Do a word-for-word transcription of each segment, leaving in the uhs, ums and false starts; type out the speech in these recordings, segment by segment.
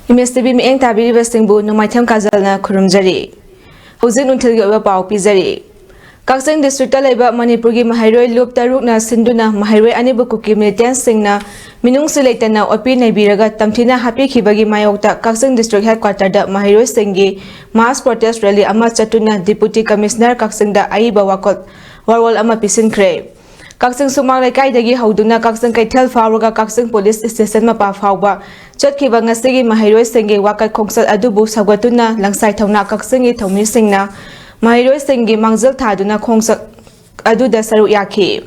Image TV ꯃꯤꯠꯌꯦꯡ ꯇꯥꯕꯤꯔꯤꯕꯁꯤꯡꯕꯨ ꯅꯣꯡꯃꯥꯏꯊꯦꯝ ꯀꯥꯖꯜꯅ ꯈꯨꯔꯨꯝꯖꯔꯤ꯫ ꯍꯧꯖꯤꯛ ꯅꯨꯡꯊꯤꯜꯒꯤ ꯑꯣꯏꯕ ꯄꯥꯎ ꯄꯤꯖꯔꯤ꯫ ꯀꯛꯆꯤꯡ ꯗꯤꯁꯇ꯭ꯔꯤꯛꯇ ꯂꯩꯕ ꯃꯅꯤꯄꯨꯔꯒꯤ ꯃꯍꯩꯔꯣꯏ ꯂꯨꯞ ꯇꯔꯨꯛꯅ ꯁꯤꯟꯗꯨꯅ ꯃꯍꯩꯔꯣꯏ ꯑꯅꯤꯕꯨ ꯀꯨꯀꯤ ꯃꯤꯂꯤꯇꯦꯟꯁꯁꯤꯡꯅ ꯃꯤꯅꯨꯡꯁꯤ ꯂꯩꯇꯅ ꯑꯣꯠꯄꯤ ꯅꯩꯕꯤꯔꯒ ꯇꯝꯊꯤꯅ ꯍꯥꯠꯄꯤꯈꯤꯕꯒꯤ ꯃꯥꯌꯣꯛꯇ ꯀꯛꯆꯤꯡ ꯗꯤꯁꯇ꯭ꯔꯤꯛ ꯍꯦꯗꯀ꯭ꯋꯥꯇꯔꯗ ꯃꯍꯩꯔꯣꯏꯁꯤꯡꯒꯤ ꯃꯥꯁ ꯄ꯭ꯔꯣꯇꯦꯁ ꯔꯦꯂꯤ ꯑꯃ ꯆꯠꯇꯨꯅ ꯗꯤꯄꯨꯇꯤ ꯀꯃꯤꯁꯅꯔ ꯀꯛꯆꯤꯡꯗ ꯑꯏꯕ ꯋꯥꯀꯣꯜ ꯋꯥꯔꯣꯜ ꯑꯃ ꯄꯤꯁꯤꯟꯈ꯭ꯔꯦ꯫ ꯀꯛꯆꯤꯡ ꯁꯨꯃꯥꯡ ꯂꯩꯀꯥꯏꯗꯒꯤ ꯍꯧꯗꯨꯅ ꯀꯛꯆꯤꯡ ꯀꯩꯊꯦꯜ ꯐꯥꯎꯔꯒ ꯀꯛꯆꯤꯡ ꯄꯨꯂꯤꯁ ꯁ꯭ꯇꯦꯁꯟ ꯃꯄꯥ ꯐꯥꯎꯕ ꯆꯠꯈꯤꯕ ꯉꯁꯤꯒꯤ ꯃꯍꯩꯔꯣꯏꯁꯤꯡꯒꯤ ꯋꯥꯀꯠ ꯈꯣꯡꯆꯠ ꯑꯗꯨꯕꯨ ꯁꯧꯒꯠꯇꯨꯅ ꯂꯪꯁꯥꯏ ꯊꯧꯅꯥ ꯀꯛꯆꯤꯡꯒꯤ ꯊꯧꯃꯤꯁꯤꯡꯅ ꯃꯍꯩꯔꯣꯏꯁꯤꯡꯒꯤ ꯃꯥꯡꯖꯤꯜ ꯊꯥꯗꯨꯅ ꯈꯣꯡꯆꯠ ꯑꯗꯨꯗ ꯁꯔꯨꯛ ꯌꯥꯈꯤ꯫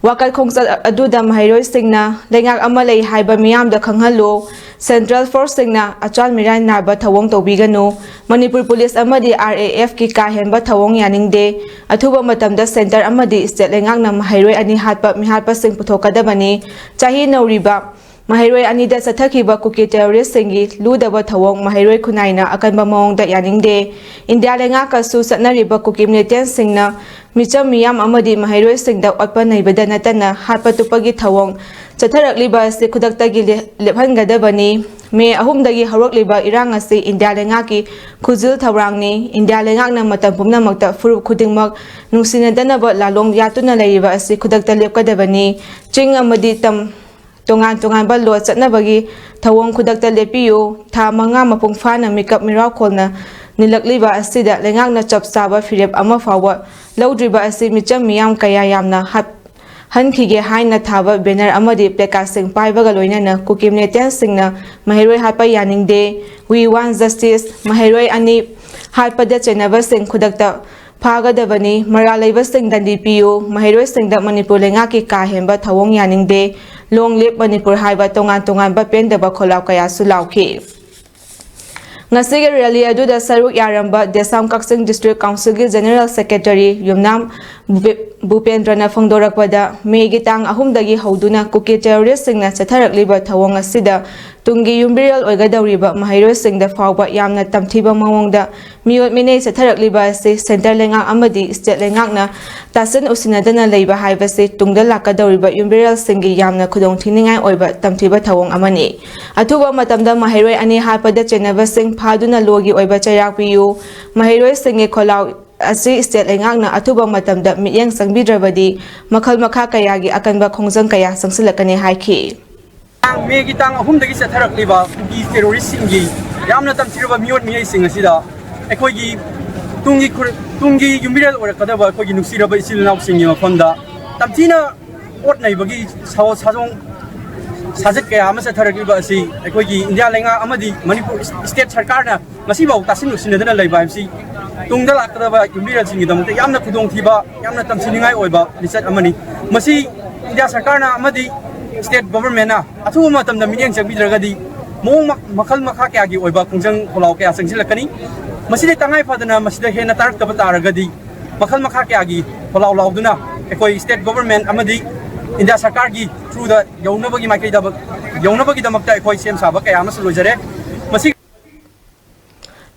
ꯋꯥꯀꯠ ꯈꯣꯡꯆꯠ ꯑꯗꯨꯗ ꯃꯍꯩꯔꯣꯏꯁꯤꯡꯅ ꯂꯩꯉꯥꯛ ꯑꯃ ꯂꯩ ꯍꯥꯏꯕ ꯃꯤꯌꯥꯝꯗ ꯈꯪꯍꯜꯂꯨ, ꯁꯦꯟꯇ꯭ꯔꯦꯜ ꯐꯣꯔꯁꯁꯤꯡꯅ ꯑꯆꯥꯟ ꯃꯤꯔꯥꯏ ꯅꯥꯕ ꯊꯧꯑꯣꯡ ꯇꯧꯕꯤꯒꯅꯨ, ꯃꯅꯤꯄꯨꯔ ꯄꯨꯂꯤꯁ ꯑꯃꯗꯤ ꯑꯥꯔ ꯑꯦ ꯑꯦꯐꯀꯤ ꯀꯥ ꯍꯦꯟꯕ ꯊꯧꯑꯣꯡ ꯌꯥꯅꯤꯡꯗꯦ, ꯑꯊꯨꯕ ꯃꯇꯝꯗ ꯁꯦꯟꯇꯔ ꯑꯃꯗꯤ ꯁ꯭ꯇꯦꯠ ꯂꯩꯉꯥꯛꯅ ꯃꯍꯩꯔꯣꯏ ꯑꯅꯤ ꯍꯥꯠꯄ ꯃꯤꯍꯥꯠꯄꯁꯤꯡ ꯄꯨꯊꯣꯛꯀꯗꯕꯅꯤ꯫ ꯆꯍꯤ ꯅꯧꯔꯤꯕ ꯃꯍꯩꯔꯣꯏ ꯑꯅꯤꯗ ꯆꯠꯊꯈꯤꯕ ꯀꯨꯀꯤ ꯇꯦꯔꯣꯔꯤꯁꯁꯤꯡꯒꯤ ꯂꯨꯗꯕ ꯊꯧꯑꯣꯡ ꯃꯍꯩꯔꯣꯏ ꯈꯨꯟꯅꯥꯏꯅ ꯑꯀꯟꯕ ꯃꯑꯣꯡꯗ ꯌꯥꯅꯤꯡꯗꯦ꯫ ꯏꯟꯗꯤꯌꯥ ꯂꯩꯉꯥꯛꯀꯁꯨ ꯆꯠꯅꯔꯤꯕ ꯀꯨꯀꯤ ꯃꯤꯂꯤꯇꯦꯟꯁꯁꯤꯡꯅ ꯃꯤꯆꯝ ꯃꯤꯌꯥꯝ ꯑꯃꯗꯤ ꯃꯍꯩꯔꯣꯏꯁꯤꯡꯗ ꯑꯣꯠꯄ ꯅꯩꯕꯗ ꯅꯠꯇꯅ ꯍꯥꯠꯄ ꯇꯨꯞꯄꯒꯤ ꯊꯧꯑꯣꯡ ꯆꯠꯊꯔꯛꯂꯤꯕ ꯑꯁꯤ ꯈꯨꯗꯛꯇꯒꯤ ꯂꯦ-, ꯂꯦꯞꯍꯟꯒꯗꯕꯅꯤ꯫ ꯃꯦ ꯑꯍꯨꯝꯗꯒꯤ ꯍꯧꯔꯛꯂꯤꯕ ꯏꯔꯥꯡ ꯑꯁꯤ ꯏꯟꯗꯤꯌꯥ ꯂꯩꯉꯥꯛꯀꯤ ꯈꯨꯖꯤꯜ ꯊꯧꯔꯥꯡꯅꯤ꯫ ꯏꯟꯗꯤꯌꯥ ꯂꯩꯉꯥꯛꯅ ꯃꯇꯝ ꯄꯨꯝꯅꯃꯛꯇ ꯐꯨꯔꯨꯞ ꯈꯨꯗꯤꯡꯃꯛ ꯅꯨꯡꯁꯤꯅꯗꯅꯕ ꯂꯥꯂꯣꯡ ꯌꯥꯠꯇꯨꯅ ꯂꯩꯔꯤꯕ ꯑꯁꯤ ꯈꯨꯗꯛꯇ ꯂꯦꯞꯀꯗꯕꯅꯤ꯫ ꯆꯤꯡ ꯑꯃꯗꯤ ꯇꯝ ꯇꯣꯉꯥꯟ ꯇꯣꯉꯥꯟꯕ ꯂꯣ ꯆꯠꯅꯕꯒꯤ ꯊꯧꯑꯣꯡ ꯈꯨꯗꯛꯇ ꯂꯦꯞꯄꯤꯌꯨ꯫ ꯊꯥ ꯃꯉꯥ ꯃꯄꯨꯡ ꯐꯥꯅ ꯃꯤꯀꯞ ꯃꯤꯔꯥꯎꯈꯣꯜꯅ ꯅꯤꯜꯂꯛꯂꯤꯕ ꯑꯁꯤꯗ ꯂꯩꯉꯥꯛꯅ ꯆꯞ ꯆꯥꯕ ꯐꯤꯔꯦꯞ ꯑꯃ ꯐꯥꯎꯕ ꯂꯧꯗ꯭ꯔꯤꯕ ꯑꯁꯤ ꯃꯤꯆꯝ ꯃꯤꯌꯥꯝ ꯀꯌꯥ ꯌꯥꯝꯅ ꯍꯥꯠ-, ꯍꯟꯈꯤꯒꯦ ꯍꯥꯏꯅ ꯊꯥꯕ ꯕꯦꯅꯔ ꯑꯃꯗꯤ ꯄ꯭ꯂꯦꯀꯥꯔꯗꯁꯤꯡ ꯄꯥꯏꯕꯒ ꯂꯣꯏꯅꯅ ꯀꯨꯀꯤ ꯃꯤꯂꯤꯇꯦꯟꯁꯁꯤꯡꯅ ꯃꯍꯩꯔꯣꯏ ꯍꯥꯠꯄ ꯌꯥꯅꯤꯡꯗꯦ, We want justice, ꯃꯍꯩꯔꯣꯏ ꯑꯅꯤ ꯍꯥꯠꯄꯗ ꯆꯩꯅꯕꯁꯤꯡ ꯈꯨꯗꯛꯇ ꯐꯥꯒꯗꯕꯅꯤ, ꯃꯔꯥꯜ ꯂꯩꯕꯁꯤꯡ ꯗꯟꯗꯤ ꯄꯤꯌꯨ, ꯃꯍꯩꯔꯣꯏꯁꯤꯡꯗ ꯃꯅꯤꯄꯨꯔ ꯂꯩꯉꯥꯛꯀꯤ ꯀꯥ ꯍꯦꯟꯕ ꯊꯧꯑꯣꯡ ꯌꯥꯅꯤꯡꯗꯦ, Long live ꯃꯅꯤꯄꯨꯔ ꯍꯥꯏꯕ ꯇꯣꯉꯥꯟ ꯇꯣꯉꯥꯟꯕ ꯄꯦꯟꯗꯕ ꯈꯣꯜꯂꯥꯎ ꯀꯌꯥꯁꯨ ꯂꯥꯎꯈꯤ꯫ ꯉꯁꯤꯒꯤ ꯔꯦꯂꯤ ꯑꯗꯨꯗ ꯁꯔꯨꯛ ꯌꯥꯔꯝꯕ ꯗꯦꯁꯥꯝ ꯀꯛꯆꯤꯡ ꯗꯤꯁꯇ꯭ꯔꯤꯛ ꯀꯥꯎꯟꯁꯤꯜꯒꯤ ꯖꯦꯅꯔꯦꯜ ꯁꯦꯀ꯭ꯔꯦꯇꯔꯤ ꯌꯨꯝꯅꯥꯝ ꯚꯨꯄꯦ-, ꯚꯨꯄꯦꯟꯗ꯭ꯔꯅ ꯐꯣꯡꯗꯣꯔꯛꯄꯗ, ꯃꯦꯒꯤ ꯇꯥꯡ ꯑꯍꯨꯝꯗꯒꯤ ꯍꯧꯗꯨꯅ ꯀꯨꯀꯤ ꯇꯦꯔꯣꯔꯤꯁꯁꯤꯡꯅ ꯆꯠꯊꯔꯛꯂꯤꯕ ꯊꯧꯑꯣꯡ ꯑꯁꯤꯗ ꯇꯨꯡꯒꯤ ꯌꯨꯝꯕꯤꯔꯦꯜ ꯑꯣꯏꯒꯗꯧꯔꯤꯕ ꯃꯍꯩꯔꯣꯏꯁꯤꯡꯗ ꯐꯥꯎꯕ ꯌꯥꯝꯅ ꯇꯝꯊꯤꯕ ꯃꯑꯣꯡꯗ ꯃꯤꯑꯣꯠ ꯃꯤꯅꯩ ꯆꯠꯊꯔꯛꯂꯤꯕ ꯑꯁꯤ ꯁꯦꯟꯇꯔ ꯂꯩꯉꯥꯛ ꯑꯃꯗꯤ ꯁ꯭ꯇꯦꯠ ꯂꯩꯉꯥꯛꯅ ꯇꯥꯁꯤꯟ ꯎꯁꯤꯟꯅꯗꯅ ꯂꯩꯕ ꯍꯥꯏꯕꯁꯤ ꯇꯨꯡꯗ ꯂꯥꯛꯀꯗꯧꯔꯤꯕ ꯌꯨꯝꯕꯤꯔꯦꯜꯁꯤꯡꯒꯤ ꯌꯥꯝꯅ ꯈꯨꯗꯣꯡ ꯊꯤꯅꯤꯡꯉꯥꯏ ꯑꯣꯏꯕ ꯇꯝꯊꯤꯕ ꯊꯧꯑꯣꯡ ꯑꯃꯅꯤ꯫ ꯑꯊꯨꯕ ꯃꯇꯝꯗ ꯃꯍꯩꯔꯣꯏ ꯑꯅꯤ ꯍꯥꯠꯄꯗ ꯆꯦꯟꯅꯕꯁꯤꯡ ꯐꯥꯗꯨꯅ ꯂꯣꯒꯤ ꯑꯣꯏꯕ ꯆꯩꯔꯥꯛ ꯄꯤꯌꯨ꯫ ꯃꯍꯩꯔꯣꯏꯁꯤꯡꯒꯤ ꯈꯣꯜꯂꯥꯎ ꯑꯁꯤ ꯁ꯭ꯇꯦꯠ ꯂꯩꯉꯥꯛꯅ ꯑꯊꯨꯕ ꯃꯇꯝꯗ ꯃꯤꯠꯌꯦꯡ ꯆꯪꯕꯤꯗ꯭ꯔꯕꯗꯤ ꯃꯈꯜ ꯃꯈꯥ ꯀꯌꯥꯒꯤ ꯑꯀꯟꯕ ꯈꯣꯡꯖꯪ ꯀꯌꯥ ꯆꯪꯁꯤꯜꯂꯛꯀꯅꯤ ꯍꯥꯏꯈꯤ꯫ ꯃꯦꯒꯤ ꯇꯥꯡ ꯑꯍꯨꯝꯗꯒꯤ ꯆꯠꯊꯔꯛꯂꯤꯕ ꯀꯨꯀꯤ ꯇꯦꯔꯣꯔꯤꯁꯁꯤꯡꯒꯤ ꯌꯥꯝꯅ ꯇꯝꯊꯤꯔꯕ ꯃꯤꯑꯣꯠ ꯃꯤꯅꯩꯁꯤꯡ ꯑꯁꯤꯗ ꯑꯩꯈꯣꯏꯒꯤ ꯇꯨꯡꯒꯤ ꯈꯨꯔ-, ꯇꯨꯡꯒꯤ ꯌꯨꯝꯕꯤꯔꯦꯜ ꯑꯣꯏꯔꯛꯀꯗꯕ ꯑꯩꯈꯣꯏꯒꯤ ꯅꯨꯡꯁꯤꯔꯕ ꯏꯆꯤꯜ ꯏꯅꯥꯎꯁꯤꯡꯒꯤ ꯃꯐꯝꯗ ꯇꯝꯊꯤꯅ ꯑꯣꯠ ꯅꯩꯕꯒꯤ ꯁꯥ-, ꯁꯥꯖꯣꯡ ꯁꯥꯖꯠ ꯀꯌꯥ ꯑꯃ ꯆꯠꯊꯔꯛꯂꯤꯕ ꯑꯁꯤ ꯑꯩꯈꯣꯏꯒꯤ ꯏꯟꯗꯤꯌꯥ ꯂꯩꯉꯥꯛ ꯑꯃꯗꯤ ꯃꯅꯤꯄꯨꯔ ꯏꯁ-, ꯁ꯭ꯇꯦꯠ ꯁꯔꯀꯥꯔꯅ ꯉꯁꯤꯐꯥꯎ ꯇꯥꯁꯤꯟ ꯎꯁꯤꯟꯅꯗꯅ ꯂꯩꯕ ꯍꯥꯏꯕꯁꯤ ꯇꯨꯡꯗ ꯂꯥꯛꯀꯗꯕ ꯌꯨꯝꯕꯤꯔꯦꯜꯁꯤꯡꯒꯤꯗꯃꯛꯇ ꯌꯥꯝꯅ ꯈꯨꯗꯣꯡꯊꯤꯕ, ꯌꯥꯝꯅ ꯇꯝꯊꯤꯅꯤꯡꯉꯥꯏ ꯑꯣꯏꯕ ꯂꯤꯆꯠ ꯑꯃꯅꯤ꯫ ꯃꯁꯤ ꯏꯟꯗꯤꯌꯥ ꯁꯔꯀꯥꯔꯅ ꯑꯃꯗꯤ ꯁ꯭ꯇꯦꯠ ꯒꯣꯚꯔꯟꯃꯦꯟꯠꯅ ꯑꯊꯨꯕ ꯃꯇꯝꯗ ꯃꯤꯠꯌꯦꯡ ꯆꯪꯕꯤꯗ꯭ꯔꯒꯗꯤ ꯃꯑꯣꯡ ꯃ-, ꯃꯈꯜ ꯃꯈꯥ ꯀꯌꯥꯒꯤ ꯑꯣꯏꯕ ꯈꯣꯡꯖꯪ ꯈꯣꯜꯂꯥꯎ ꯀꯌꯥ ꯆꯪꯁꯤꯜꯂꯛꯀꯅꯤ꯫ ꯃꯁꯤꯗ ꯇꯉꯥꯏ ꯐꯗꯅ ꯃꯁꯤꯗ ꯍꯦꯟꯅ ꯇꯥꯔꯛꯇꯕ ꯇꯥꯔꯒꯗꯤ ꯃꯈꯜ ꯃꯈꯥ ꯀꯌꯥꯒꯤ ꯈꯣꯜꯂꯥꯎ ꯂꯥꯎꯗꯨꯅ ꯑꯩꯈꯣꯏ ꯁ꯭ꯇꯦꯠ ꯒꯣꯚꯔꯟꯃꯦꯟꯠ ꯑꯃꯗꯤ ꯏꯟꯗꯤꯌꯥ ꯁꯔꯀꯥꯔꯒꯤ ꯊ꯭ꯔꯨꯗ ꯌꯧꯅꯕꯒꯤ ꯃꯥꯏꯀꯩꯗ, ꯌꯧꯅꯕꯒꯤꯗꯃꯛꯇ ꯑꯩꯈꯣꯏ ꯁꯦꯝ ꯁꯥꯕ ꯀꯌꯥ ꯑꯃꯁꯨ ꯂꯣꯏꯖꯔꯦ꯫ ꯃꯁꯤ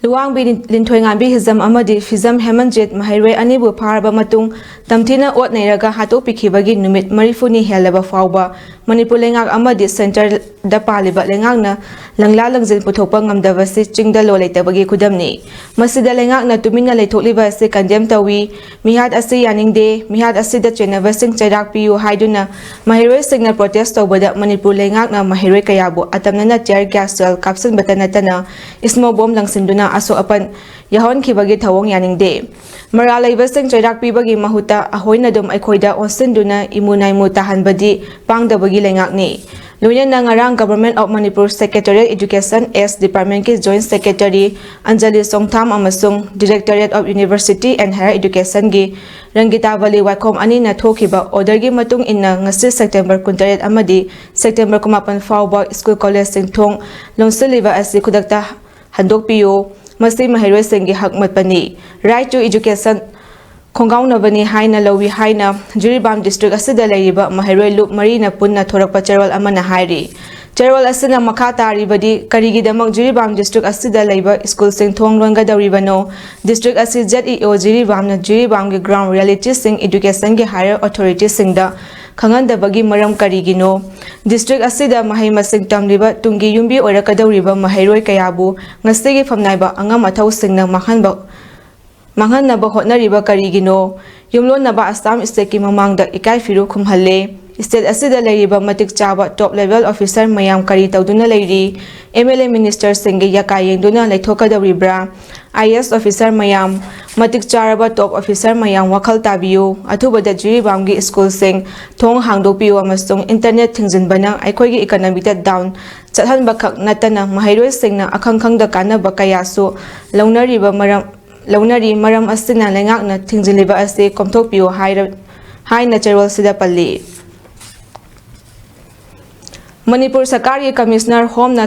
ꯂꯨꯋꯥꯡꯕꯤ ꯂꯤꯟ-, ꯂꯤꯟꯊꯣꯏꯉꯥꯝꯕꯤ ꯍꯤꯖꯝ ꯑꯃꯗꯤ ꯐꯤꯖꯝ ꯍꯦꯃꯟꯖꯤꯠ ꯃꯍꯩꯔꯣꯏ ꯑꯅꯤꯕꯨ ꯐꯥꯔꯕ ꯃꯇꯨꯡ ꯇꯝꯊꯤꯅ ꯑꯣꯠ ꯅꯩꯔꯒ ꯍꯥꯠꯇꯣꯛꯄꯤꯈꯤꯕꯒꯤ ꯅꯨꯃꯤꯠ ꯃꯔꯤꯐꯨꯅꯤ ꯍꯦꯜꯂꯕ ꯐꯥꯎꯕ ꯃꯅꯤꯄꯨꯔ ꯂꯩꯉꯥꯛ ꯑꯃꯗꯤ ꯁꯦꯟꯇꯔꯗ ꯄꯥꯜꯂꯤꯕ ꯂꯩꯉꯥꯛꯅ ꯂꯪꯂꯥ ꯂꯪꯖꯤꯟ ꯄꯨꯊꯣꯛꯄ ꯉꯝꯗꯕꯁꯤ ꯆꯤꯡꯗ ꯂꯣ ꯂꯩꯇꯕꯒꯤ ꯈꯨꯗꯝꯅꯤ꯫ ꯃꯁꯤꯗ ꯂꯩꯉꯥꯛꯅ ꯇꯨꯃꯤꯟꯅ ꯂꯩꯊꯣꯛꯂꯤꯕ ꯑꯁꯤ ꯀꯟꯗꯦꯝ ꯇꯧꯏ꯫ ꯃꯤꯍꯥꯠ ꯑꯁꯤ ꯌꯥꯅꯤꯡꯗꯦ꯫ ꯃꯤꯍꯥꯠ ꯑꯁꯤꯗ ꯆꯦꯟꯅꯕꯁꯤꯡ ꯆꯩꯔꯥꯛ ꯄꯤꯌꯨ ꯍꯥꯏꯗꯨꯅ ꯃꯍꯩꯔꯣꯏꯁꯤꯡꯅ ꯄ꯭ꯔꯣꯇꯦꯁ ꯇꯧꯕꯗ ꯃꯅꯤꯄꯨꯔ ꯂꯩꯉꯥꯛꯅ ꯃꯍꯩꯔꯣꯏ ꯀꯌꯥꯕꯨ ꯑꯇꯝꯅꯅ tear gas shell ꯀꯥꯞꯁꯤꯟꯕꯇ ꯅꯠꯇꯅ smoke bomb ꯂꯪꯁꯤꯟꯗꯨꯅ ꯑꯁꯣꯛ ꯑꯄꯟ ꯌꯥꯎꯍꯟꯈꯤꯕꯒꯤ ꯊꯧꯑꯣꯡ ꯌꯥꯅꯤꯡꯗꯦ꯫ ꯃꯔꯥꯜ ꯂꯩꯕꯁꯤꯡ ꯆꯩꯔꯥꯛ ꯄꯤꯕꯒꯤ ꯃꯍꯨꯠꯇ ꯑꯩꯈꯣꯏꯅ ꯑꯗꯨꯝ ꯑꯩꯈꯣꯏꯗ ꯑꯣꯟꯁꯤꯟꯗꯨꯅ ꯏꯃꯨ ꯅꯥꯏꯃꯨ ꯇꯥꯍꯟꯕꯗꯤ ꯄꯥꯡꯗꯕꯒꯤ ꯂꯩꯉꯥꯛꯅꯤ꯫ ꯂꯣꯏꯅꯅ ꯉꯔꯥꯡ Government of Manipur Secretariat Education S Departmentꯀꯤ Joint Secretary Anjali ꯁꯣꯡꯊꯥꯝ ꯑꯃꯁꯨꯡ Directorate of University and Higher Educationꯒꯤ ꯔꯪꯒꯤꯇꯥꯕꯂꯤ ꯋꯥꯏꯈꯣꯝ ꯑꯅꯤꯅ ꯊꯣꯛꯈꯤꯕ orderꯒꯤ ꯃꯇꯨꯡ ꯏꯟꯅ ꯉꯁꯤ September ꯀꯨꯟꯇꯔꯦꯠ ꯑꯃꯗꯤ September ꯀꯨꯟꯃꯥꯄꯟ ꯐꯥꯎꯕ school collegeꯁꯤꯡ ꯊꯣꯡ ꯂꯣꯟꯁꯤꯜꯂꯤꯕ ꯑꯁꯤ ꯈꯨꯗꯛꯇ ꯍꯟꯗꯣꯛꯄꯤꯌꯨ꯫ ꯃꯁꯤ ꯃꯍꯩꯔꯣꯏꯁꯤꯡꯒꯤ ꯍꯛ ꯃꯠꯄꯅꯤ, right to education ꯈꯣꯡꯒꯥꯎꯅꯕꯅꯤ ꯍꯥꯏꯅ ꯂꯧꯏ ꯍꯥꯏꯅ ꯖꯤꯔꯤꯕꯥꯝ district ꯑꯁꯤꯗ ꯂꯩꯔꯤꯕ ꯃꯍꯩꯔꯣꯏ ꯂꯨꯞ ꯃꯔꯤꯅ ꯄꯨꯟꯅ ꯊꯣꯔꯛꯄ ꯆꯦꯔꯣꯜ ꯑꯃꯅ ꯍꯥꯏꯔꯤ꯫ ꯆꯦꯔꯣꯜ ꯑꯁꯤꯅ ꯃꯈꯥ ꯇꯥꯔꯤꯕꯗꯤ ꯀꯔꯤꯒꯤꯗꯃꯛ ꯖꯤꯔꯤꯕꯥꯝ district ꯑꯁꯤꯗ ꯂꯩꯕ ꯁ꯭ꯀꯨꯜꯁꯤꯡ ꯊꯣꯡ ꯂꯣꯟꯒꯗꯧꯔꯤꯕꯅꯣ? District ꯑꯁꯤ ZEO ꯖꯤꯔꯤꯕꯥꯝꯅ ꯖꯤꯔꯤꯕꯥꯝꯒꯤ ground realityꯁꯤꯡ educationꯒꯤ higher authorityꯁꯤꯡꯗ ꯈꯪꯍꯟꯗꯕꯒꯤ ꯃꯔꯝ ꯀꯔꯤꯒꯤꯅꯣ? District ꯑꯁꯤꯗ ꯃꯍꯩ ꯃꯁꯤꯡ ꯇꯝꯂꯤꯕ ꯇꯨꯡꯒꯤ ꯌꯨꯝꯕꯤ ꯑꯣꯏꯔꯛꯀꯗꯧꯔꯤꯕ ꯃꯍꯩꯔꯣꯏ ꯀꯌꯥꯕꯨ ꯉꯁꯤꯒꯤ ꯐꯝꯅꯥꯏꯕ ꯑꯉꯝ ꯑꯊꯧꯁꯤꯡꯅ ꯃꯥꯡꯍꯟꯕ ꯃꯥꯡꯍꯟꯅꯕ ꯍꯣꯠꯅꯔꯤꯕ ꯀꯔꯤꯒꯤꯅꯣ? ꯌꯨꯝꯂꯣꯟꯅꯕ ꯑꯁꯥꯝ stateꯀꯤ ꯃꯃꯥꯡꯗ ꯏꯀꯥꯏ ꯐꯤꯔꯨ ꯈꯨꯝꯍꯜꯂꯦ꯫ State ꯑꯁꯤꯗ ꯂꯩꯔꯤꯕ ꯃꯇꯤꯛ ꯆꯥꯕ top level officer ꯃꯌꯥꯝ ꯀꯔꯤ ꯇꯧꯗꯨꯅ ꯂꯩꯔꯤ? MLA ministerꯁꯤꯡꯒꯤ ꯌꯥꯀꯥ ꯌꯦꯡꯗꯨꯅ ꯂꯩꯊꯣꯛꯀꯗꯧꯔꯤꯕ꯭ꯔꯥ? IAS officer ꯃꯌꯥꯝ, ꯃꯇꯤꯛ ꯆꯥꯔꯕ top officer ꯃꯌꯥꯝ ꯋꯥꯈꯜ ꯇꯥꯕꯤꯌꯨ꯫ ꯑꯊꯨꯕꯗ ꯖꯤꯔꯤꯕꯥꯝꯒꯤ ꯁ꯭ꯀꯨꯜꯁꯤꯡ ꯊꯣꯡ ꯍꯥꯡꯗꯣꯛꯄꯤꯌꯨ ꯑꯃꯁꯨꯡ internet ꯊꯤꯡꯖꯤꯟꯕꯅ ꯑꯩꯈꯣꯏꯒꯤ economyꯗ down ꯆꯠꯍꯟꯕꯈꯛ ꯅꯠꯇꯅ ꯃꯍꯩꯔꯣꯏꯁꯤꯡꯅ ꯑꯈꯪ ꯈꯪꯗ ꯀꯥꯟꯅꯕ ꯀꯌꯥꯁꯨ ꯂꯧꯅꯔꯤꯕ ꯃꯔꯝ ꯂꯧꯅꯔꯤ꯫ ꯃꯔꯝ ꯑꯁꯤꯅ ꯂꯩꯉꯥꯛꯅ ꯊꯤꯡꯖꯤꯜꯂꯤꯕ ꯑꯁꯤ ꯀꯣꯝꯊꯣꯛꯄꯤꯌꯨ ꯍꯥꯏꯔ-, ꯍꯥꯏꯅ ꯆꯦꯔꯣꯜꯁꯤꯗ ꯄꯜꯂꯤ꯫ ꯃꯅꯤꯄꯨꯔ ꯁꯔꯀꯥꯔꯒꯤ Commissioner Homeꯅ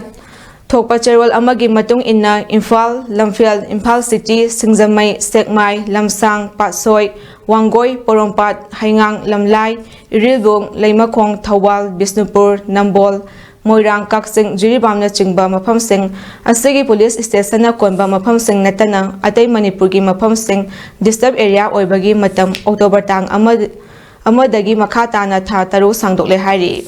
ꯊꯣꯛꯄ ꯆꯦꯔꯣꯜ ꯑꯃꯒꯤ ꯃꯇꯨꯡ ꯏꯟꯅ ꯏꯝꯐꯥꯜ, ꯂꯝꯐꯦꯜ, ꯏꯝꯐꯥꯜ City, ꯁꯤꯡꯖꯃꯩ, ꯁꯦꯛꯃꯥꯏ, ꯂꯝꯁꯥꯡ, ꯄꯥꯠꯁꯣꯏ, ꯋꯥꯡꯒꯣꯏ, ꯄꯣꯔꯣꯝꯄꯥꯠ, ꯍꯩꯉꯥꯡ, ꯂꯝꯂꯥꯏ, ꯏꯔꯤꯜꯕꯨꯡ, ꯂꯩꯃꯈꯣꯡ, ꯊꯧꯕꯥꯜ, ꯕꯤꯁꯅꯨꯄꯨꯔ, ꯅꯝꯕꯣꯜ, ꯃꯣꯏꯔꯥꯡ, ꯀꯛꯆꯤꯡ, ꯖꯤꯔꯤꯕꯥꯝꯅꯆꯤꯡꯕ ꯃꯐꯝꯁꯤꯡ ꯑꯁꯤꯒꯤ police stationꯅ ꯀꯣꯟꯕ ꯃꯐꯝꯁꯤꯡ ꯅꯠꯇꯅ ꯑꯇꯩ ꯃꯅꯤꯄꯨꯔꯒꯤ ꯃꯐꯝꯁꯤꯡ disturb area ꯑꯣꯏꯕꯒꯤ ꯃꯇꯝ October ꯇꯥꯡ ꯑꯃ, ꯑꯃꯗꯒꯤ ꯃꯈꯥ ꯇꯥꯅ ꯊꯥ ꯇꯔꯨꯛ ꯁꯥꯡꯗꯣꯛꯂꯦ ꯍꯥꯏꯔꯤ꯫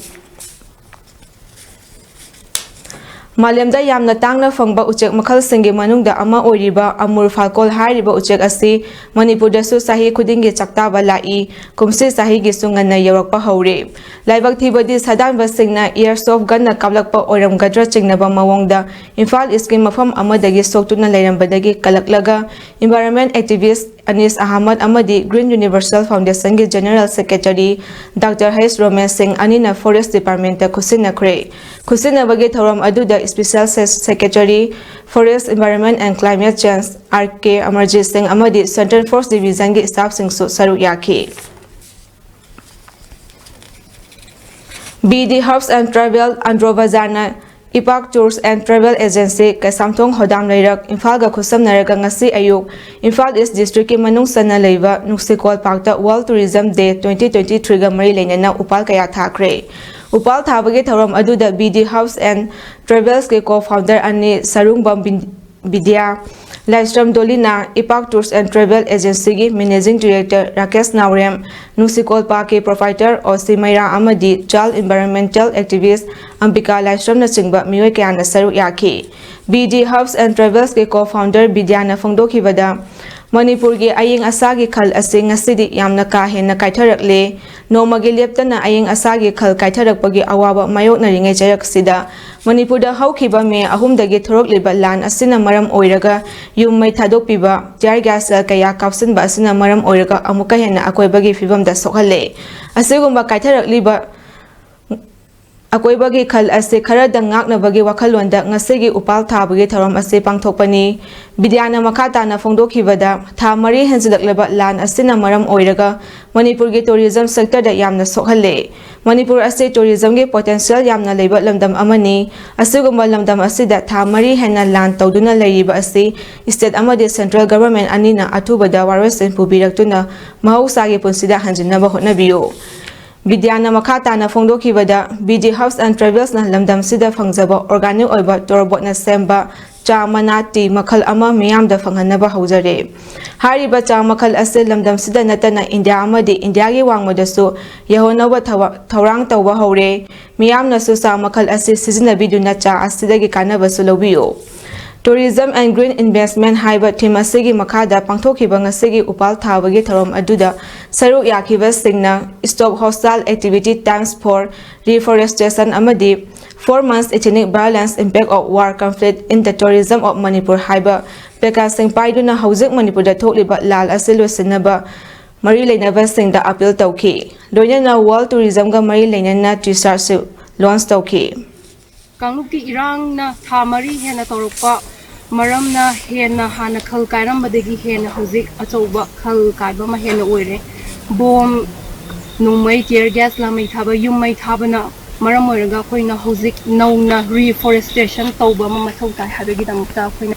ꯃꯥꯂꯦꯝꯗ ꯌꯥꯝꯅ ꯇꯥꯡꯅ ꯐꯪꯕ ꯎꯆꯦꯛ ꯃꯈꯜꯁꯤꯡꯒꯤ ꯃꯅꯨꯡꯗ ꯑꯃ ꯑꯣꯏꯔꯤꯕ ꯑꯃꯨꯔ ꯐꯥꯜꯀꯣꯟ ꯍꯥꯏꯔꯤꯕ ꯎꯆꯦꯛ ꯑꯁꯤ ꯃꯅꯤꯄꯨꯔꯗꯁꯨ ꯆꯍꯤ ꯈꯨꯗꯤꯡꯒꯤ ꯆꯥꯛꯇꯥꯕ ꯂꯥꯛꯏ꯫ ꯀꯨꯝꯁꯤ ꯆꯍꯤꯒꯤꯁꯨ ꯉꯟꯅ ꯌꯧꯔꯛꯄ ꯍꯧꯔꯦ꯫ ꯂꯥꯏꯕꯛ ꯊꯤꯕꯗꯤ ꯁꯥꯗꯥꯟꯕꯁꯤꯡꯅ airsoft gunꯅ ꯀꯥꯞꯂꯛꯄ ꯑꯣꯏꯔꯝꯒꯗ꯭ꯔꯥ ꯆꯤꯡꯅꯕ ꯃꯑꯣꯡꯗ ꯏꯝꯐꯥꯜ Eastꯀꯤ ꯃꯐꯝ ꯑꯃꯗꯒꯤ ꯁꯣꯛꯇꯨꯅ ꯂꯩꯔꯝꯕꯗꯒꯤ ꯀꯜꯂꯛꯂꯒ environment activist ꯑꯅꯤꯁ ꯑꯍꯃꯗ ꯑꯃꯗꯤ Green Universal Foundationꯒꯤ General Secretary Doctor H Roman ꯁꯤꯡ ꯑꯅꯤꯅ Forest Departmentꯇ ꯈꯨꯠꯁꯤꯟꯅꯈ꯭ꯔꯦ꯫ ꯈꯨꯠꯁꯤꯟꯅꯕꯒꯤ ꯊꯧꯔꯝ ꯑꯗꯨꯗ Special Se-, Secretary Forest, Environment and Climate Change R K Amarjeet ꯁꯤꯡ ꯑꯃꯗꯤ Central Forest Divisionꯒꯤ staffꯁꯤꯡꯁꯨ ꯁꯔꯨꯛ ꯌꯥꯈꯤ꯫ B D Herbs and Travel, Andro ꯕꯖꯥꯔꯅ ꯏꯄꯥꯛ Tours and Travel Agency, Keishamthong ꯍꯣꯗꯥꯝ ꯂꯩꯔꯛ, ꯏꯝꯐꯥꯜꯒ ꯈꯨꯠꯁꯝꯅꯔꯒ ꯉꯁꯤ ꯑꯌꯨꯛ ꯏꯝꯐꯥꯜ East Districtꯀꯤ ꯃꯅꯨꯡ ꯆꯟꯅ ꯂꯩꯕ ꯅꯨꯡꯁꯤꯀꯣꯜ ꯄꯥꯛꯇ World Tourism Day twenty twenty-threeꯒ ꯃꯔꯤ ꯂꯩꯅꯅ ꯎꯄꯥꯜ ꯀꯌꯥ ꯊꯥꯈ꯭ꯔꯦ꯫ ꯎꯄꯥꯜ ꯊꯥꯕꯒꯤ ꯊꯧꯔꯝ ꯑꯗꯨꯗ B D House and Travels ꯀꯤ co-founder ꯑꯅꯤ ꯁꯔꯨꯡꯕꯝ ꯕꯤꯟ-, ꯕꯤꯗ꯭ꯌꯥ, ꯂꯥꯏꯁ꯭ꯔꯝ ꯗꯣꯂꯤꯅꯥ, ꯏꯄꯥꯛ Tours and Travel Agency ꯒꯤ Managing Director ꯔꯥꯀꯦꯁ ꯅꯥꯎꯔꯦꯝ, ꯅꯨꯡꯁꯤꯀꯣꯜ ꯄꯥꯛꯀꯤ proprietor ꯑꯣ ꯁꯤ ꯃꯩꯔꯥ ꯑꯃꯗꯤ child environmental activist ꯑꯝꯕꯤꯀꯥ ꯂꯥꯏꯁ꯭ꯔꯝꯅꯆꯤꯡꯕ ꯃꯤꯑꯣꯏ ꯀꯌꯥꯅ ꯁꯔꯨꯛ ꯌꯥꯈꯤ꯫ B D House and Travels ꯀꯤ co-founder ꯕꯤꯗ꯭ꯌꯥꯅ ꯐꯣꯡꯗꯣꯛꯈꯤꯕꯗ, ꯃꯅꯤꯄꯨꯔꯒꯤ ꯑꯏꯪ ꯑꯁꯥꯒꯤ ꯈꯜ ꯑꯁꯤ ꯉꯁꯤꯗꯤ ꯌꯥꯝꯅ ꯀꯥ ꯍꯦꯟꯅ ꯀꯥꯏꯊꯔꯛꯂꯦ꯫ ꯅꯣꯡꯃꯒꯤ ꯂꯦꯞꯇꯅ ꯑꯏꯪ ꯑꯁꯥꯒꯤ ꯈꯜ ꯀꯥꯏꯊꯔꯛꯄꯒꯤ ꯑꯋꯥꯕ ꯃꯥꯌꯣꯛꯅꯔꯤꯉꯩ ꯆꯩꯔꯛꯁꯤꯗ, ꯃꯅꯤꯄꯨꯔꯗ ꯍꯧꯈꯤꯕ ꯃꯦ ꯑꯍꯨꯝꯗꯒꯤ ꯊꯣꯔꯛꯂꯤꯕ ꯂꯥꯟ ꯑꯁꯤꯅ ꯃꯔꯝ ꯑꯣꯏꯔꯒ ꯌꯨꯝ ꯃꯩ ꯊꯥꯗꯣꯛꯄꯤꯕ, tear gas ꯀꯌꯥ ꯀꯥꯞꯁꯤꯟꯕ ꯑꯁꯤꯅ ꯃꯔꯝ ꯑꯣꯏꯔꯒ ꯑꯃꯨꯛꯀ ꯍꯦꯟꯅ ꯑꯀꯣꯏꯕꯒꯤ ꯐꯤꯕꯝꯗ ꯁꯣꯛꯍꯜꯂꯦ꯫ ꯑꯁꯤꯒꯨꯝꯕ ꯀꯥꯏꯊꯔꯛꯂꯤꯕ ꯑꯀꯣꯏꯕꯒꯤ ꯈꯜ ꯑꯁꯤ ꯈꯔꯗꯪ ꯉꯥꯛꯅꯕꯒꯤ ꯋꯥꯈꯜꯂꯣꯟꯗ ꯉꯁꯤꯒꯤ ꯎꯄꯥꯜ ꯊꯥꯕꯒꯤ ꯊꯧꯔꯝ ꯑꯁꯤ ꯄꯥꯡꯊꯣꯛꯄꯅꯤ꯫ ꯕꯤꯗ꯭ꯌꯥꯅ ꯃꯈꯥ ꯇꯥꯅ ꯐꯣꯡꯗꯣꯛꯈꯤꯕꯗ, ꯊꯥ ꯃꯔꯤ ꯍꯦꯟꯖꯤꯜꯂꯛꯂꯕ ꯂꯥꯟ ꯑꯁꯤꯅ ꯃꯔꯝ ꯑꯣꯏꯔꯒ ꯃꯅꯤꯄꯨꯔꯒꯤ tourism sector ꯗ ꯌꯥꯝꯅ ꯁꯣꯛꯍꯜꯂꯦ꯫ ꯃꯅꯤꯄꯨꯔ ꯑꯁꯤ tourism ꯒꯤ potential ꯌꯥꯝꯅ ꯂꯩꯕ ꯂꯝꯗꯝ ꯑꯃꯅꯤ꯫ ꯑꯁꯤꯒꯨꯝꯕ ꯂꯝꯗꯝ ꯑꯁꯤꯗ ꯊꯥ ꯃꯔꯤ ꯍꯦꯟꯅ ꯂꯥꯟ ꯇꯧꯗꯨꯅ ꯂꯩꯔꯤꯕ ꯑꯁꯤ state ꯑꯃꯗꯤ central government ꯑꯅꯤꯅ ꯑꯊꯨꯕꯗ ꯋꯥꯔꯣꯏꯁꯤꯟ ꯄꯨꯕꯤꯔꯛꯇꯨꯅ ꯃꯍꯧꯁꯥꯒꯤ ꯄꯨꯟꯁꯤꯗ ꯍꯟꯖꯤꯟꯅꯕ ꯍꯣꯠꯅꯕꯤꯌꯨ꯫ ꯕꯤꯗ꯭ꯌꯥꯅ ꯃꯈꯥ ꯇꯥꯅ ꯐꯣꯡꯗꯣꯛꯈꯤꯕꯗ, B D House and Travels ꯅ ꯂꯝꯗꯝꯁꯤꯗ ꯐꯪꯖꯕ organic ꯑꯣꯏꯕ ꯇꯣꯔꯕꯣꯠꯅ ꯁꯦꯝꯕ ꯆꯥ ꯃꯅꯥ tea ꯃꯈꯜ ꯑꯃ ꯃꯤꯌꯥꯝꯗ ꯐꯪꯍꯟꯅꯕ ꯍꯧꯖꯔꯦ꯫ ꯍꯥꯏꯔꯤꯕ ꯆꯥ ꯃꯈꯜ ꯑꯁꯤ ꯂꯝꯗꯝꯁꯤꯗ ꯅꯠꯇꯅ ꯏꯟꯗꯤꯌꯥ ꯑꯃꯗꯤ ꯏꯟꯗꯤꯌꯥꯒꯤ ꯋꯥꯡꯃꯗꯁꯨ ꯌꯧꯍꯟꯅꯕ ꯊꯕ-, ꯊꯧꯔꯥꯡ ꯇꯧꯕ ꯍꯧꯔꯦ꯫ ꯃꯤꯌꯥꯝꯅꯁꯨ ꯆꯥ ꯃꯈꯜ ꯑꯁꯤ ꯁꯤꯖꯤꯟꯅꯕꯤꯗꯨꯅ ꯆꯥ ꯑꯁꯤꯗꯒꯤ ꯀꯥꯟꯅꯕꯁꯨ ꯂꯧꯕꯤꯌꯨ꯫ Tourism and Green Investment ꯍꯥꯏꯕ theme ꯑꯁꯤꯒꯤ ꯃꯈꯥꯗ ꯄꯥꯡꯊꯣꯛꯈꯤꯕ ꯉꯁꯤꯒꯤ ꯎꯄꯥꯜ ꯊꯥꯕꯒꯤ ꯊꯧꯔꯝ ꯑꯗꯨꯗ ꯁꯔꯨꯛ ꯌꯥꯈꯤꯕꯁꯤꯡꯅ Stop Hostile Activity, Times for Reforestation ꯑꯃꯗꯤ Four Months Ethnic Violence, Impact of War Conflict in the Tourism of Manipur ꯍꯥꯏꯕ placard ꯁꯤꯡ ꯄꯥꯏꯗꯨꯅ ꯍꯧꯖꯤꯛ ꯃꯅꯤꯄꯨꯔꯗ ꯊꯣꯛꯂꯤꯕ ꯂꯥꯜ ꯑꯁꯤ ꯂꯣꯏꯁꯤꯟꯅꯕ ꯃꯔꯤ ꯂꯩꯅꯕꯁꯤꯡꯗ appeal ꯇꯧꯈꯤ꯫ ꯂꯣꯏꯅꯅ World Tourism ꯒ ꯃꯔꯤ ꯂꯩꯅꯅ T-shirt ꯁꯨ launch ꯇꯧꯈꯤ꯫ ꯀꯥꯡꯂꯨꯞꯀꯤ ꯏꯔꯥꯡꯅ ꯊꯥ ꯃꯔꯤ ꯍꯦꯟꯅ ꯇꯧꯔꯛꯄ ꯃꯔꯝꯅ ꯍꯦꯟꯅ ꯍꯥꯟꯅ ꯈꯜ ꯀꯥꯏꯔꯝꯕꯗꯒꯤ ꯍꯦꯟꯅ ꯍꯧꯖꯤꯛ ꯑꯆꯧꯕ ꯈꯜ ꯀꯥꯏꯕ ꯑꯃ ꯍꯦꯟꯅ ꯑꯣꯏꯔꯦ꯫ ꯕꯣꯝ, ꯅꯣꯡꯃꯩ, tear gas, ꯂꯥꯃꯩ ꯊꯥꯕ, ꯌꯨꯝ ꯃꯩ ꯊꯥꯕꯅ ꯃꯔꯝ ꯑꯣꯏꯔꯒ ꯑꯩꯈꯣꯏꯅ ꯍꯧꯖꯤꯛ ꯅꯧꯅ reforestation ꯇꯧꯕ ꯑꯃ ꯃꯊꯧ ꯇꯥꯏ ꯍꯥꯏꯕꯒꯤꯗꯃꯛꯇ ꯑꯩꯈꯣꯏꯅ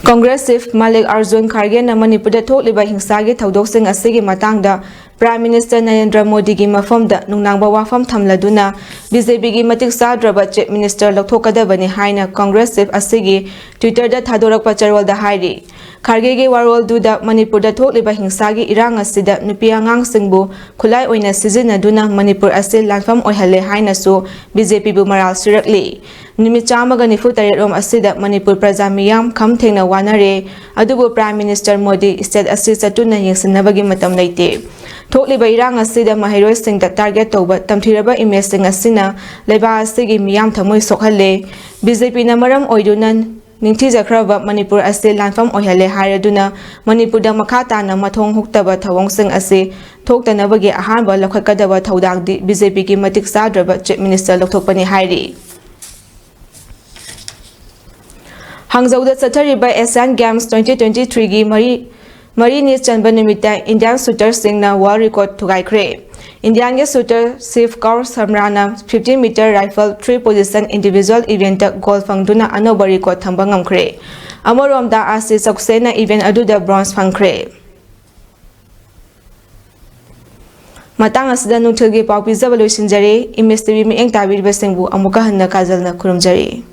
Congress chief ꯃꯥꯂꯤꯛ ꯑꯥꯔꯖꯨꯟ ꯈꯥꯔꯒꯦꯅ ꯃꯅꯤꯄꯨꯔꯗ ꯊꯣꯛꯂꯤꯕ ꯍꯤꯡꯁꯥꯒꯤ ꯊꯧꯗꯣꯛꯁꯤꯡ ꯑꯁꯤꯒꯤ ꯃꯇꯥꯡꯗ Prime Minister ꯅꯔꯦꯟꯗ꯭ꯔ ꯃꯣꯗꯤꯒꯤ ꯃꯐꯝꯗ ꯅꯨꯡꯅꯥꯡꯕ ꯋꯥꯐꯝ ꯊꯝꯂꯗꯨꯅ BJPꯒꯤ ꯃꯇꯤꯛ ꯆꯥꯗ꯭ꯔꯕ Chief Minister ꯂꯧꯊꯣꯛꯀꯗꯕꯅꯤ ꯍꯥꯏꯅ Congress Chief ꯑꯁꯤꯒꯤ Twitterꯗ ꯊꯥꯗꯣꯔꯛꯄ ꯆꯔꯣꯜꯗ ꯍꯥꯏꯔꯤ꯫ ꯈꯥꯔꯒꯦꯒꯤ ꯋꯥꯔꯣꯜꯗꯨꯗ ꯃꯅꯤꯄꯨꯔꯗ ꯊꯣꯛꯂꯤꯕ ꯍꯤꯡꯁꯥꯒꯤ ꯏꯔꯥꯡ ꯑꯁꯤꯗ ꯅꯨꯄꯤ ꯑꯉꯥꯡꯁꯤꯡꯕꯨ ꯈꯨꯠꯂꯥꯏ ꯑꯣꯏꯅ ꯁꯤꯖꯤꯟꯅꯗꯨꯅ ꯃꯅꯤꯄꯨꯔ ꯑꯁꯤ ꯂꯥꯟꯐꯝ ꯑꯣꯏꯍꯜꯂꯦ ꯍꯥꯏꯅꯁꯨ BJPꯕꯨ ꯃꯔꯥꯜ ꯁꯤꯔꯛꯂꯤ꯫ ꯅꯨꯃꯤꯠ ꯆꯥꯝꯃꯒ ꯅꯤꯐꯨ ꯇꯔꯦꯠ ꯔꯣꯝ ꯑꯁꯤꯗ ꯃꯅꯤꯄꯨꯔ ꯄ꯭ꯔꯖꯥ ꯃꯤꯌꯥꯝ ꯈꯝ ꯊꯦꯡꯅ ꯋꯥꯅꯔꯦ꯫ ꯑꯗꯨꯕꯨ Prime Minister ꯃꯣꯗꯤ state ꯑꯁꯤ ꯆꯠꯇꯨꯅ ꯌꯦꯡꯁꯤꯟꯅꯕꯒꯤ ꯃꯇꯝ ꯂꯩꯇꯦ꯫ ꯊꯣꯛꯂꯤꯕ ꯏꯔꯥꯡ ꯑꯁꯤꯗ ꯃꯍꯩꯔꯣꯏꯁꯤꯡꯗ target ꯇꯧꯕ ꯇꯝꯊꯤꯔꯕ imageꯁꯤꯡ ꯑꯁꯤꯅ ꯂꯩꯕꯥꯛ ꯑꯁꯤꯒꯤ ꯃꯤꯌꯥꯝ ꯊꯃꯣꯏ ꯁꯣꯛꯍꯜꯂꯦ꯫ BJPꯅ ꯃꯔꯝ ꯑꯣꯏꯗꯨꯅ ꯅꯤꯡꯊꯤꯖꯈ꯭ꯔꯕ ꯃꯅꯤꯄꯨꯔ ꯑꯁꯤ ꯂꯥꯟꯐꯝ ꯑꯣꯏꯍꯜꯂꯦ ꯍꯥꯏꯔꯗꯨꯅ ꯃꯅꯤꯄꯨꯔꯗ ꯃꯈꯥ ꯇꯥꯅ ꯃꯊꯣꯡ ꯍꯨꯛꯇꯕ ꯊꯧꯑꯣꯡꯁꯤꯡ ꯑꯁꯤ ꯊꯣꯛꯇꯅꯕꯒꯤ ꯑꯍꯥꯟꯕ ꯂꯧꯈꯠꯀꯗꯕ ꯊꯧꯗꯥꯡꯗꯤ BJPꯒꯤ ꯃꯇꯤꯛ ꯆꯥꯗ꯭ꯔꯕ Chief Minister ꯂꯧꯊꯣꯛꯄꯅꯤ ꯍꯥꯏꯔꯤ꯫ ꯍꯥꯡꯖꯧꯗ ꯆꯠꯊꯔꯤꯕ Asian Games twenty twenty-threeꯒꯤ ꯃꯔꯤ ꯃꯔꯤꯅꯤ ꯆꯟꯕ ꯅꯨꯃꯤꯠꯇ Indian shooterꯁꯤꯡꯅ world record ꯊꯨꯒꯥꯏꯈ꯭ꯔꯦ꯫ Indiaꯒꯤ shooter Shiv Kaur Sharmana fifty meter rifle three position individual eventꯇ gold ꯐꯪꯗꯨꯅ ꯑꯅꯧꯕ record ꯊꯝꯕ ꯉꯝꯈ꯭ꯔꯦ꯫ ꯑꯃꯔꯣꯝꯗ ꯑꯥꯁꯤꯁ ꯆꯧꯛꯁꯦꯅ event ꯑꯗꯨꯗ bronze ꯐꯪꯈ꯭ꯔꯦ꯫ ꯃꯇꯥꯡ ꯑꯁꯤꯗ ꯅꯨꯡꯊꯤꯜꯒꯤ ꯄꯥꯎ ꯄꯤꯖꯕ ꯂꯣꯏꯁꯤꯟꯖꯔꯦ꯫ Image TV ꯃꯤꯠꯌꯦꯡ ꯇꯥꯕꯤꯔꯤꯕꯁꯤꯡꯕꯨ ꯑꯃꯨꯛꯀ ꯍꯟꯅ ꯀꯥꯖꯜꯅ ꯈꯨꯔꯨꯝꯖꯔꯤ꯫